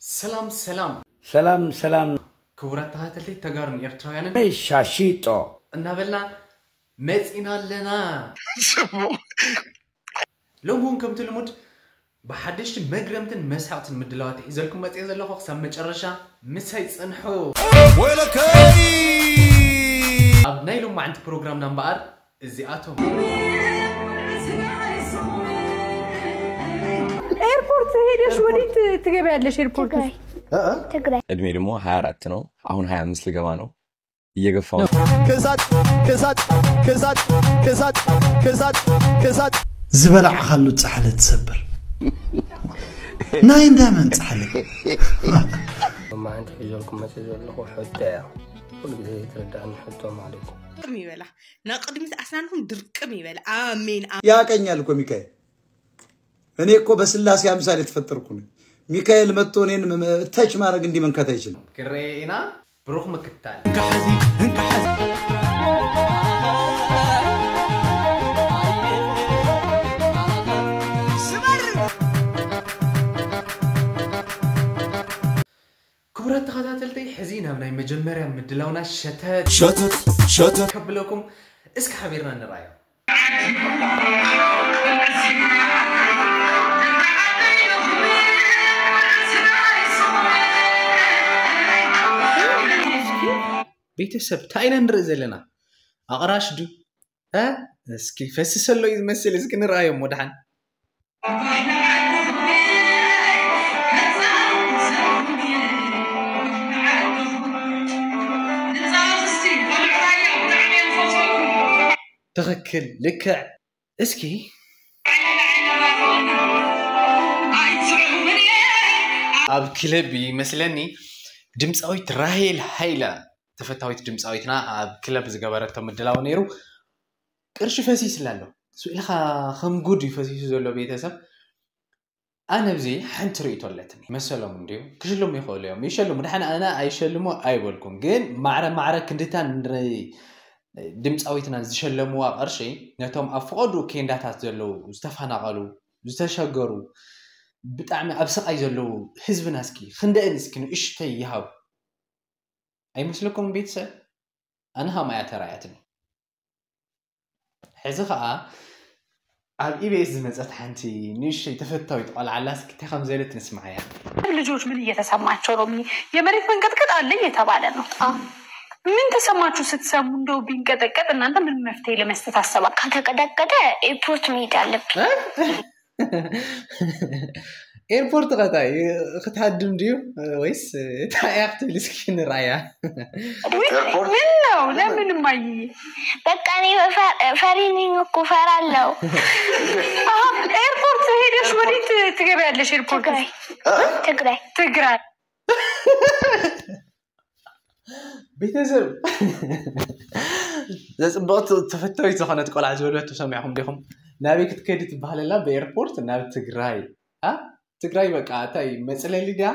ሰላም ሰላም ሰላም ሰላም ክቡራት ተኸታተልቲ ተጋሩን ኤርትራውያንን ነይ ሻሺጦ እናበልና መፂና ኣለና። ሎም እውን ከምቲ ልሙድ ብሓደሽቲ መግረምትን መስሓቕትን ምድላዋት ሒዘልኩም መፅእ ዘለኹ። ክሳብ መጨረሻ ምሳይ ፅንሑ። ኣብ ናይ ሎማዓንቲ ፕሮግራምና እምበኣር እዚኣቶም ኤርፖርት ሄደሽ ወዴት ትገቢያለሽ? ኤርፖርት ትግራይ ትግራይ እድሜ ደግሞ ሀያ አራት ነው። አሁን ሀያ አምስት ልገባ ነው። እየገፋው ነው። ክሳድ ክሳድ ክሳድ ክሳድ ክሳድ ክሳድ ዝበላዕኻሉ ፃሕሊ ትሰብር ናይ እንዳመን ፃሕሊ መሓንቲ ሒዘልኩም መፅእ ዘለኹ ሕቶ እያ። ኩሉ ግዜ ትርዳእኒ ሕቶ ማለት እዩ። ድርቅም ይበላ። ናብ ቅድሚት ኣስናንኹም ድርቅም ይበላ። ኣሜን። ያቀኛል እኮ ሚካኤል። እኔ እኮ በስላሴ አምሳል የተፈጠርኩ ነኝ። ሚካኤል መጥቶ እኔን ተች ማድረግ እንዲመንካት አይችልም። ክረኤ ኢና ብሩኽ ምክታል። ክቡራት ተኸታተልተይ ሕዚ ናብ ናይ መጀመርያ ምድላውና ሸተት ሸተት ሸተት ከብለኩም እስኪ ሓቢርና ንርኣዮ። ቤተሰብ እንታይ ኢና ንርኢ ዘለና? ኣቕራሽ ዱ እ እስኪ ፈስስ ኣሎ እዩ ዝመስል። እስኪ ንርኣዮም ወድሓን። ትኽክል ልክዕ። እስኪ ኣብ ክለብ ይመስለኒ ድምፃዊት ራሄል ሃይለ ተፈታዊት ድምፃዊትና ኣብ ክለብ ዝገበረቶ ምድላው ነይሩ። ቅርሺ ፈሲስላ ኣሎ። ስኢልካ ከም ጉድ እዩ ፈሲሱ ዘሎ ቤተሰብ። ኣነ ብዚ ሓንቲ ርእይቶ ኣለትኒ መሰሎም እንድዩ ክሽልሙ ይኽእሉ እዮም ይሸልሙ። ድሓን ኣነ ኣይሸልሙ ኣይበልኩም፣ ግን ማዕረ ማዕረ ክንድታ ንድምፃዊትና ዝሸለምዋ ቅርሺ ነቶም ኣብ ፈቐዱ ኬንዳታት ዘለዉ ዝተፈናቐሉ ዝተሸገሩ ብጣዕሚ ኣብ ስቓይ ዘለዉ ህዝብና እስኪ ክንደእን እስኪ ንእሽተይ ይሃቡ። ኣይመስለኩም ቤተሰብ? ኣነ ሃማያ ተራያትኒ። ሕዚ ኸዓ ኣብ ኢቤስ ዝመፀት ሓንቲ ንእሽተይ ተፈታዊት ቆልዓ ኣላ። እስኪ እንታይ ከም ዘለት ንስማዓያ። ልጆች ምን እየተሰማቸው ነው? የመሬት መንቀጥቀጥ አለ እየተባለ ነው። ምን ተሰማችሁ ስትሰሙ? እንደው ቢንቀጠቀጥ እናንተ ምን መፍትሄ ለመስጠት አሰባችሁ? ከተቀጠቀጠ ኤርፖርት መሄድ አለብን። ኤርፖርት ኸታይ ክትሃድም ድዩ ወይስ እንታይ እያ ክትብል እስኪ ንርኣያ። ምን ነው ለምን ማይ በቃ እኔ ፈሪ ነኝ እኮ ፈራለሁ። ኤርፖርት ሄደሽ ወዴት ትገቢያለሽ? ኤርፖርት ትግራይ ትግራይ ትግራይ ዘፅብቕቲ ተፈታዊት ዝኾነት ቆልዓ ዝበለቶ ሰሚዕኹም ዲኹም? ናበይ ክትከዲ ትበሃል ኣላ ብኤርፖርት ናብ ትግራይ። ትግራይ በቃ እንታይ መፅለሊ ድያ?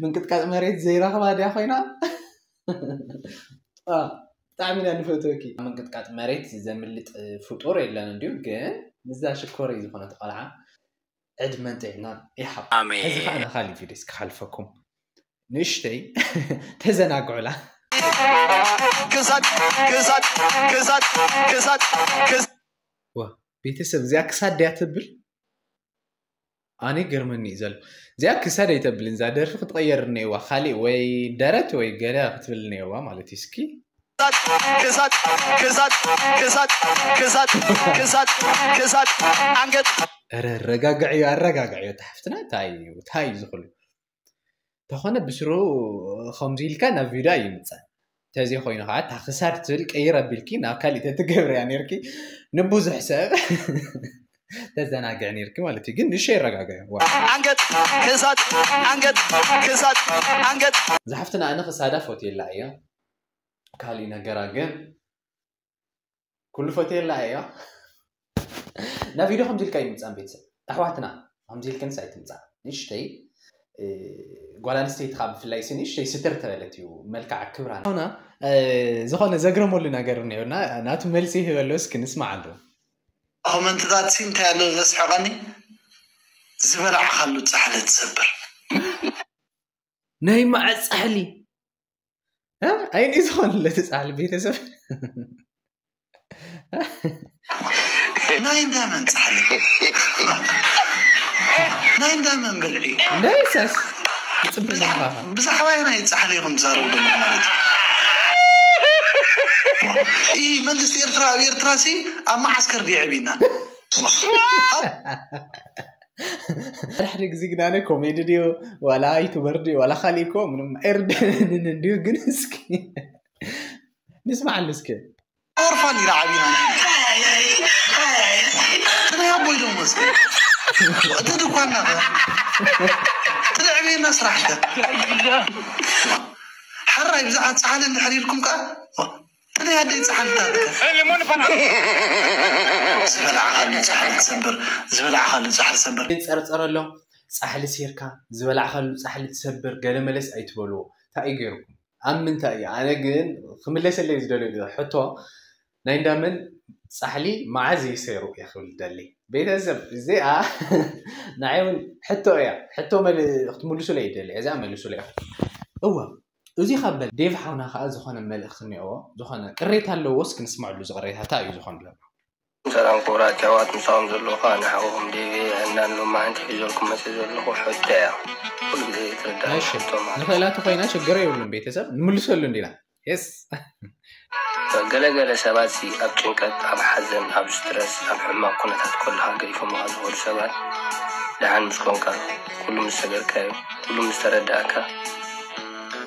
ምንቅጥቃጥ መሬት ዘይረኽባ ድያ ኮይና? ብጣዕሚ ኢና ንፈትወኪ። ምንቅጥቃጥ መሬት ዘምልጥ ፍጡር የለን እንዲሁ ግን ምዛ ሽኮረይ ዝኾነት ቆልዓ ዕድመን ጥዕናን ይሓብ። ሕዚ ከዓ ንካሊእ ቪዲዮ እስኪ ሓልፈኩም ንእሽተይ ተዘናግዑላ። ክሳድ ክሳድ ክሳድ ክሳድ ቤተሰብ እዚኣ ክሳድ ድያ ትብል? ኣነ ገርመኒ እዩ ዘሎ። እዚኣ ክሳድ ኣይተብልን እዛ ደርፊ ክትቐየር እኒአዋ። ካሊእ ወይ ደረት ወይ ገለ ክትብል እኒአዋ ማለት እዩ። እስኪ ክሳድ ክሳድ ክሳድ ክሳድ ክሳድ ክሳድ ኣንገት ኧረ ኣረጋግዕዮ ኣረጋግዕዮ። እታ ሓፍትና እንታይ እዩ እንታይ እዩ ዝኽሉ ተኾነ ብስሩ ከምዚ ኢልካ ናብ ቪድዮ ኣይምፃን። ተዘይ ኮይኑ ከዓ እታ ክሳድ ትብል ቀይር ኣቢልኪ ናብ ካሊእ ተትገብርያ ነርኪ ንብዙሕ ሰብ ተዘናግዕ ነርኪ ማለት እዩ። ግን ንእሽተይ ኣረጋግዕዮ። ኣንገት ክሳድ ኣንገት ክሳድ ኣንገት ዝሓፍትና ኣነ ክሳዳ ፎትየላ እያ። ካሊእ ነገራ ግን ኩሉ ፎትየላ እያ። ናብ ቪድዮ ከምዚ ኢልካ ይምፃን ቤተሰብ ኣሕዋትና ከምዚ ኢልክንስ ኣይትምፃ ንእሽተይ ጓል ኣንስተይቲ ካብ ብፍላይ ሲ ንእሽተይ ስትር ተበለት እዩ መልክዓ ክብራ ሆና ዝኾነ ዘግረመሉ ነገር እኒኦና ናቱ መልሲ ይህበሎ እስኪ ንስማዓሉ። ኮመንትታት ሲ እንታይ ኣሎ ዘስሕቐኒ ዝበላዕኻሉ ፃሕሊ ትሰብር ናይ መዓስ ጻሕሊ? እ? ኣይንኢ ዝኾነለት ጻሕሊ ቤተሰብ? ናይ እንዳመን ጻሕሊ? ናይ እንዳመን ብልዒ? እንዳይሳስ ይጽብለካ። ብዛዕባ ናይ ጻሕሊ ኢኹም ትዛረቡ ደሞ ማለት እዩ። መንግስቲ ኤርትራ ኣብ ኤርትራ ሲ ኣብ መዓስከር ድዩ ዕብና? ሓደ ግዜ ግናነ ኮሜዲ ድዩ ዋላ ዩቱበር ድዩ ዋላ ካሊኮ ምንም ኣይርድንን እንዲሁ። ግን እስኪ ንስማዓሉ እስኪ። ኦርፋን ኢና ዓቢና። ትናይ ኣቦይ ደሞ እስኪ እቲ ድኳና ትልዕቤና ስራሕ ከ ሓራይ ብዛዕባ ጻሕሊ እንድሕር ኢልኩም ከኣ ትናይ ኣደይ ጻሕልታት ዝበላዕካሉ ጻሕሊ ትሰብር ዝበላዕካሉ ጻሕሊ ሰብር ግን ጸርጸረሎም ጻሕሊ ሴርካ ዝበላዕካሉ ጻሕሊ ትሰብር ገለ መለስ ኣይትበልዎ። እንታይ እዩ ገይርኩም? ኣብ ምንታይ እዩ? ኣነ ግን ክምለሰለይ ዝደልዮ ሕቶ ናይ እንዳመን ጻሕሊ መዓዝ እዩ ሰይሩ እየ ክብል ደሊ። ቤተሰብ እዚኣ ንዓይ እውን ሕቶ እያ። ሕቶ ክትምልሱለይ ይደሊ። እዚኣ መልሱለይ። እወ እዚ ካብ በል ዴቭ ሓውና ከዓ ዝኾነ መልእኽቲ እኒኦዎ ዝኾነ ቅሬታ ኣለዎ። እስኪ ንስምዐሉ እዚ ቅሬታ እንታይ እዩ ዝኾን ዘሎ? ሰላም ክቡራት ኣሕዋት ምሳኹም ዘለኹ ኣነ ሓውኹም ዴቪ ዕናን ሎማዓንቲ ሒዘልኩም መፅእ ዘለኹ ሕቶ እያ። ኩሉ ግዜ ትርዳእ እሺ ሕቶ ማለት ንኽእላቱ ኮይና ችግር የብሉን ቤተሰብ ንምልሰሉ እንዲና የስ ገለገለ ሰባት ሲ ኣብ ጭንቀት ኣብ ሓዘን ኣብ ስትረስ ኣብ ሕማቅ ኩነታት ከለኻ ገዲፎምኻ ዝኸዱ ሰባት ደሓን ምስ ኮንካ ኩሉ ምስ ሰገርካዮ ኩሉ ምስ ተረዳእካ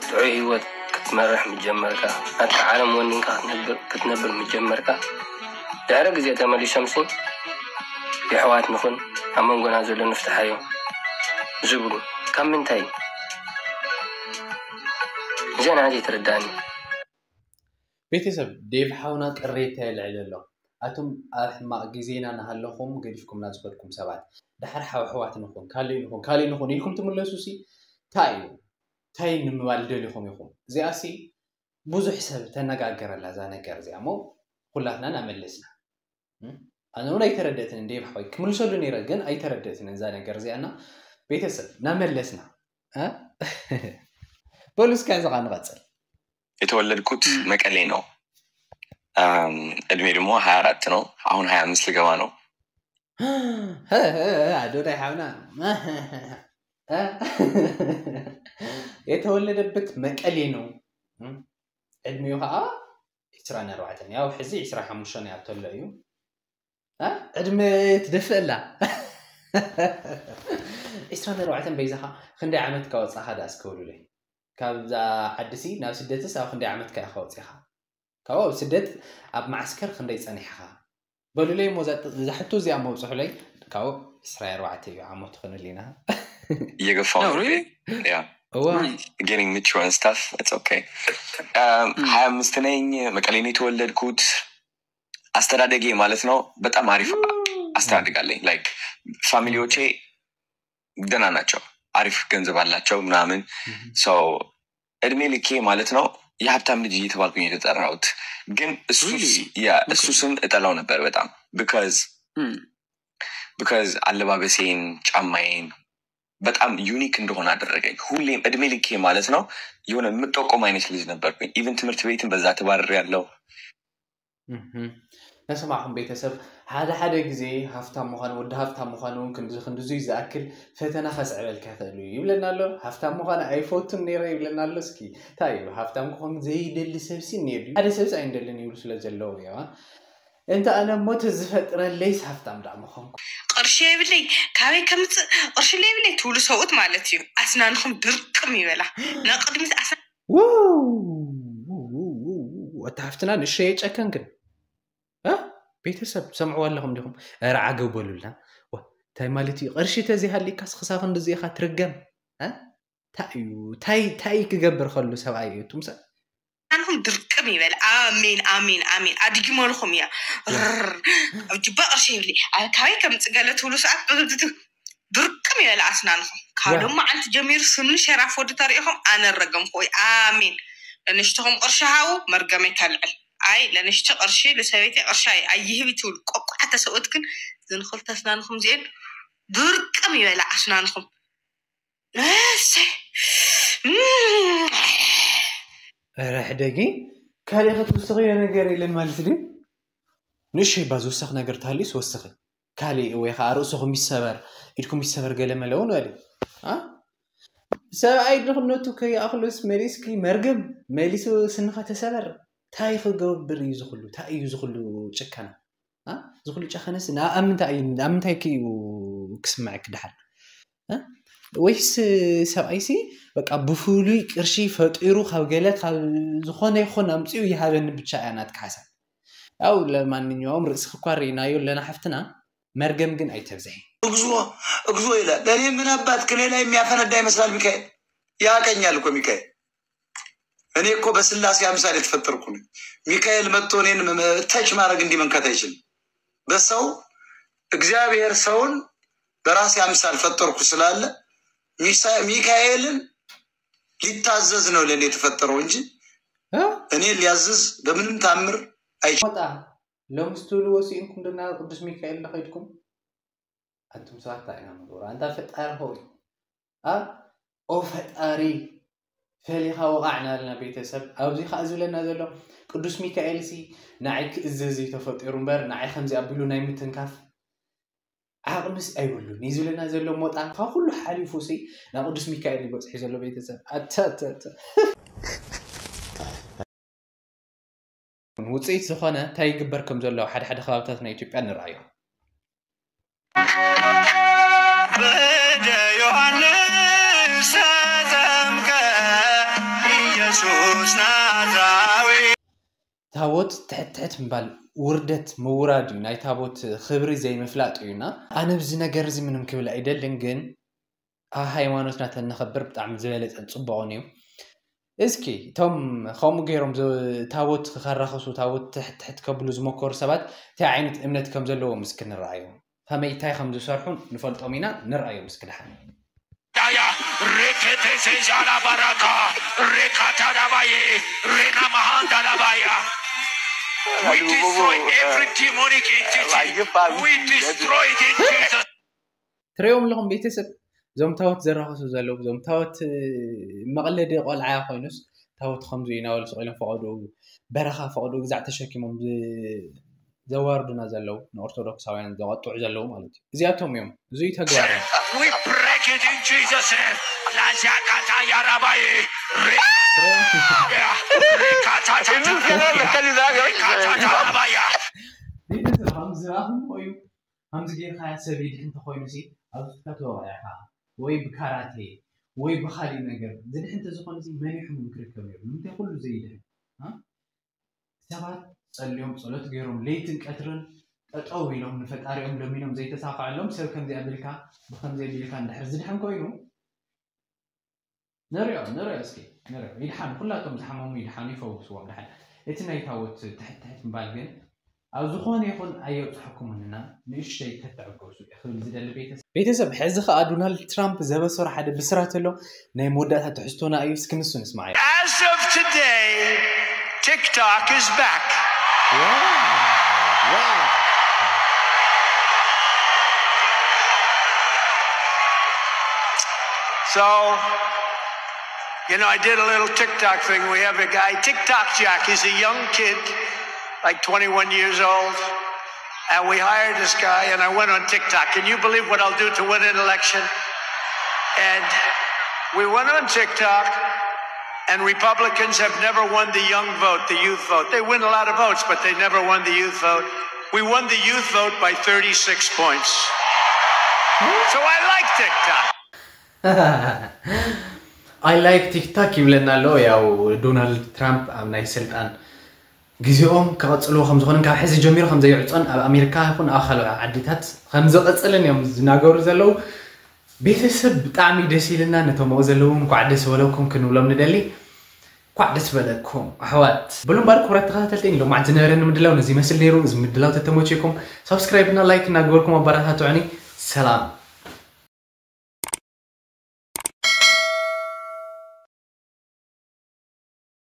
ጥዑይ ህይወት ክትመርሕ ምስ ጀመርካ ናትካ ዓለም ወኒንካ ክትነብር ክትነብር ምስ ጀመርካ ድሕሪ ግዜ ተመሊሶም ሲ የሕዋት ንኹን ኣብ መንጎና ዘሎ ንፍትሓዮ ዝብሉ ካብ ምንታይ እዚኣ ንዓይ ዘይተረዳእኒ ቤተሰብ ዴቭ ሓውና ቅሬታ የልዕል ኣሎ። ኣቱም ኣብ ሕማቕ ግዜና እናሃለኹም ገዲፍኩምና ዝኸድኩም ሰባት ድሓር ሓውሕዋት ንኹን ካልእ ንኹን ካልእ ንኹን ኢልኩም ትምለሱ ሲ እንታይ እዩ እንታይ ንምባል ደሊኹም ኢኹም? እዚኣ ሲ ብዙሕ ሰብ ተነጋገረላ እዛ ነገር እዚኣ እሞ ኩላትና ናመለስና ኣነ እውን ኣይተረደእትን እንደ ይባሕወይ ክምልሰሉ ነይረ ግን ኣይተረደእትን እዛ ነገር እዚኣ እና ቤተሰብ ናመለስና በሉ እስከ እዚ ንቐፅል የተወለድኩት መቀሌ ነው። እድሜ ደግሞ ሀያ አራት ነው። አሁን ሀያ አምስት ልገባ ነው። ኣዶናይ ሓውና የተወለደበት መቀሌ ነው። ዕድሜው ከዓ ዕስራን ኣርባዕተን ያው ሕዚ ዕስራ ሓሙሽተ ናይ ኣብተሎ እዩ። ዕድመ ትደፍእ ኣላ። ዕስራን ኣርባዕተን በይዛኻ ክንደይ ዓመት ካወፃኻ ዳ እስከብሉለይ ካብዛ ዓድሲ ናብ ስደትስ ኣብ ክንደይ ዓመት ከያ ካወፂኻ ካብኡ ኣብ ስደት ኣብ ማዓስከር ክንደይ ፀኒሕኻ በሉለይ እሞ እዛ ሕቶ እዚኣ መውፅሑለይ ካብኡ ዕስራ ኣርባዕተ እዩ ዓመት ትኾነሊና እየገፋው No, really? Yeah. እዋ Getting mature and stuff. It's okay. Um, ሀያ አምስት ነኝ። መቀሌ ነው የተወለድኩት። አስተዳደጌ ማለት ነው በጣም አሪፍ አስተዳደግ አለኝ። Like ፋሚሊዎቼ ደህና ናቸው፣ አሪፍ ገንዘብ አላቸው ምናምን። So እድሜ ልኬ ማለት ነው የሀብታም ልጅ እየተባልኩኝ የተጠራሁት። ግን እሱ Really? ያ እሱ ስም እጠላው ነበር በጣም because Hmm. because አለባበሴን ጫማዬን በጣም ዩኒክ እንደሆነ አደረገኝ። ሁሌም እድሜ ልኬ ማለት ነው የሆነ የምጠቆም አይነት ልጅ ነበርኩኝ። ኢቭን ትምህርት ቤትን በዛ ተባረር ያለው ተሰማዕኹም ቤተሰብ ሓደ ሓደ ግዜ ሃፍታም ምዃን ወዲ ሃፍታም ምዃን እውን ክንዲ ክንድዙይ ዝኣክል ፈተና ከስዕበልካ ይኽእል እዩ ይብለና ኣሎ። ሃፍታም ምዃን ኣይፈቱን ነይረ ይብለና ኣሎ። እስኪ እንታይ እዩ ሃፍታም ክኾን ዘይደሊ ሰብሲ እኒኤ ድዩ? ሓደ ሰብሲ ኣይንደልን ይብሉ ስለ ዘለዉ እዮም። እንተ ኣነ እሞ ተዝፈጥረለይስ ሃፍታም ደኣ ምኾንኩ። ቅርሺ የብለይ ካበይ ከምፅእ ቅርሺ ለይብለይ ትብሉ ሰብኡት ማለት እዩ። ኣስናንኹም ድርቅም ይበላ ንቅድሚት ኣስና እታ ሃፍትና ንእሽተይ የጨከንክን ቤተሰብ ሰምዕዋ ኣለኹም ዲኹም ረ ዓገብ በሉልና እንታይ ማለት እዩ ቅርሺ ተዘይሃሊካስ ክሳብ ክንድዚ ኢኻ ትርገም እንታይ እዩ እንታይ ክገብር ከሉ ሰብኣይ እዩ ትምሰል ኣንኹም ድርቅም ይበል ኣሜን ኣሜን ኣሜን ኣድጊመልኹም እያ ጅባ ቅርሺ ይብሊ ኣብ ካበይ ከምፅእ ገለ ትብሉ ሰዓት ድርቅም ይበል ኣስናንኹም ካብ ሎማዓንቲ ጀሚሩ ስኒ ሸራፍ ወዲ ተሪኢኹም ኣነ ረገምኩ ወይ ኣሜን ለንሽትኹም ቅርሺ ሃቡ መርገመይ ከልዕል ኣይ ለንሽቲ ቅርሺ ልሰበይቲ ቅርሺ ኣይህብ ትብሉ ቆቋዕተ ሰብኡት ግን ዝንክልተ ኣስናንኹም እዚኤን ድርቅም ይበል ኣስናንኹም እሰይ ኧረ ሕደጊ፣ ካልእ ክትውስኽዮ ነገር የለን ማለት ድዩ? ንእሽተይ እባ ዝውሰኽ ነገር ተሃልዩስ ወስኺ። ካልእ ወይ ኸዓ ርእስኹም ይሰበር፣ ኢድኩም ይሰበር ገለ መለ እውን በሊ። አ? ሰብኣይ ድኽነቱ ከይኣኽሎስ መሊስኪ መርገም፣ መሊሱ ስንኻ ተሰበር። ታይ ክገብር እዩ ዝኽሉ? ታይ እዩ ዝኽሉ ጭከና? አ? ዝኽሉ ጨኸነስ ና-፣ ኣብ ምንታይ እዩ፣ ኣብ ምንታይ ከ እዩ ክስምዐኪ ደሓን? እ? ወይስ ሰብኣይሲ በቃ ብፍሉይ ቅርሺ ፈጢሩ ካብ ገለ ካብ ዝኾነ ይኹን ኣምፂኡ ይሃበኒ ብቻ እያ ናትካ ሓሳብ። ያው ለማንኛውም ርእስኺ እኳ ርኢናዮ ኣለና ሓፍትና፣ መርገም ግን ኣይተብዝሒ። እግዞ እግዞ ይላል። እኔ ምን አባትክ እኔ ላይ የሚያፈነዳ ይመስላል ሚካኤል። ያቀኛል እኮ ሚካኤል። እኔ እኮ በስላሴ አምሳል የተፈጠርኩ ነኝ። ሚካኤል መጥቶ እኔን ተች ማድረግ እንዲህ መንካት አይችልም። በሰው እግዚአብሔር ሰውን በራሴ አምሳል ፈጠርኩ ስላለ ሚሳ- ሚካኤልን ሊታዘዝ ነው ለእኔ የተፈጠረው እንጂ እ? እኔ ሊያዝዝ በምንም ታምር አይችልም። ሞጣ ሎምስ ትብልዎ ስኢንኩም ዶ ናብ ቅዱስ ሚካኤል ዶ ከይድኩም? ኣንቱም ሰባት እንታይ ኢና ንገብሮ? ኣንታ ፈጣሪ ሆይ፣ ኣ፣ ኦ ፈጣሪ፣ ፈሊኻ ወቓዕ እናበልና ቤተሰብ። ኣብዚ ኸዓ ዝብለና ዘሎ ቅዱስ ሚካኤል ሲ ንዓይ ክእዘዝ እዩ ተፈጢሩ እምበር ንዓይ ከምዚ ኣቢሉ ናይ ምትንካፍ ዓቕምስ ኣይብሉን እዩ ዝብለና ዘሎ ሞጣ። ካብ ኩሉ ሓሊፉ ሲ ናብ ቅዱስ ሚካኤል እዩ በፂሑ ዘሎ ቤተሰብ። ኣተ፣ ኣተ፣ ኣተ። ውፅኢት ዝኾነ እንታይ ይግበር ከም ዘሎ ሓደ ሓደ ከባብታት ናይ ኢትዮጵያ ንርኣዮ። በደ ዮሃንስ ተጠምቀ ኢየሱስ ናዝራዊ። ታቦት ትሕት ትሕት ምባል ውርደት ምውራድ እዩ፣ ናይ ታቦት ክብሪ ዘይምፍላጥ እዩ። እና ኣነ ብዚ ነገር እዚ ምንም ክብል ኣይደልን፣ ግን ኣብ ሃይማኖትና ተነኸብር ብጣዕሚ ዝበለጸን ጽቡቕን እዩ። እስኪ እቶም ከምኡ ገይሮም ዝ- ታቦት ከራኸሱ፣ ታቦት ትሕት ትሕት ከብሉ ዝመከሩ ሰባት እንታይ ዓይነት እምነት ከም ዘለዎም እስኪ ንረኣዮም። ከመይ እንታይ ከም ዝሰርሑ ንፈልጦም ኢና፣ ንረኣዮም እስኪ ደሓን። Daya, rekete sejala baraka, rekata dabaye, rena mahanda labaya. We destroy every demonic entity. We destroy it in Jesus. ትሪኦም ኣለኹም ቤተሰብ፣ እዞም ታቦት ዘራኸሱ ዘለዉ፣ እዞም ታቦት እ፣ መቐለዲ ቆልዓ ኮይኑስ ታቦት ከምዚ እዩ እናበሉ ስቕ ኢሎም ፈቐድኡ በረኻ ፈቐድኡ ግዛዕ ተሸኪሞም ዝ- ዘዋርዱና ዘለዉ ንኦርቶዶክሳውያን ዘቐጥዑ ዘለዉ ማለት እዩ። እዚኣቶም እዮም። እዙይ ተግባር እዩ። We break it in Jesus' name. Lazakata yarabaye. Rekata. Rekata. ከምዚ ራኹም እዩ። ከምዚ ጌርካ ሰብ ይድሕን ተኾይኑ ሲ ኣብዚ ትካ ተወቂዕካ ወይ ብካራቴ ወይ ብካሊእ ነገር ዝድሕን ተዝኾነ ሲ መኒሑ ምክርከብ ነይሩ። ንምንታይ ኩሉ ዘይድሕን? እ? ሰባት ጸልዮም ጸሎት ገይሮም ለይትን ቀትርን ጠጠው ኢሎም ንፈጣሪኦም ለሚኖም ዘይተሳኽዐሎም ሰብ ከምዚ ኣቢልካ ብከምዚ ኣቢልካ እንድሕር ዝድሕን ኮይኑ ንሪኦ ንሪኦ እስኪ ንሪኦ ይድሓኑ ኩላቶም ዝሓመሙ ይድሓኑ ይፈውስዎም ድሓን እቲ ናይ ታቦት ትሕት ትሕት ምባል ግን ኣብ ዝኾነ ይኹን ኣየብፅሐኩምን እና ንእሽተይ ተተዕገሱ እየ ክብል ዝደሊ ቤተሰብ። ቤተሰብ ሕዚ ከዓ ዶናልድ ትራምፕ ዘበሰሮ ሓደ ብስራት ኣሎ ናይ መወዳእታ ትሕዝቶና እዩ እስኪ ንሱ ንስማዓዮ። As of today, TikTok is back. So, you know, I did a little TikTok thing. We have a guy, TikTok Jack. He's a young kid, like twenty-one years old. And we hired this guy, and I went on TikTok. Can you believe what I'll do to win an election? And we went on TikTok, and Republicans have never won the young vote, the youth vote. They win a lot of votes, but they never won the youth vote. We won the youth vote by thirty-six points. So I like TikTok. I like TikTok ይብለና ኣሎ። ያው ዶናልድ ትራምፕ ኣብ ናይ ስልጣን ግዜኦም ክቐጽልዎ ከም ዝኾነን ካብ ሕዚ ጀሚሩ ከም ዘይዕጾን ኣብ ኣሜሪካ ይኹን ኣብ ካልኦት ዓድታት ከም ዝቐጽልን እዮም ዝናገሩ ዘለዉ። ቤተሰብ ብጣዕሚ ደስ ኢልና፣ ነቶም ኣብኡ ዘለዉ እንኳዕ ደስ በለኩም ክንብሎም ንደሊ። እንኳዕ ደስ በለኩም ኣሕዋት። በሉ እምበር ክቡራት ተኸታተልቲ፣ ሎማዓንቲ ዝነበረኒ ምድላው ነዚ ይመስል ነይሩ። እዚ ምድላው ተተመችኩም ሳብስክራይብ እና ላይክ እናገበርኩም ኣበረታትዑኒ። ሰላም።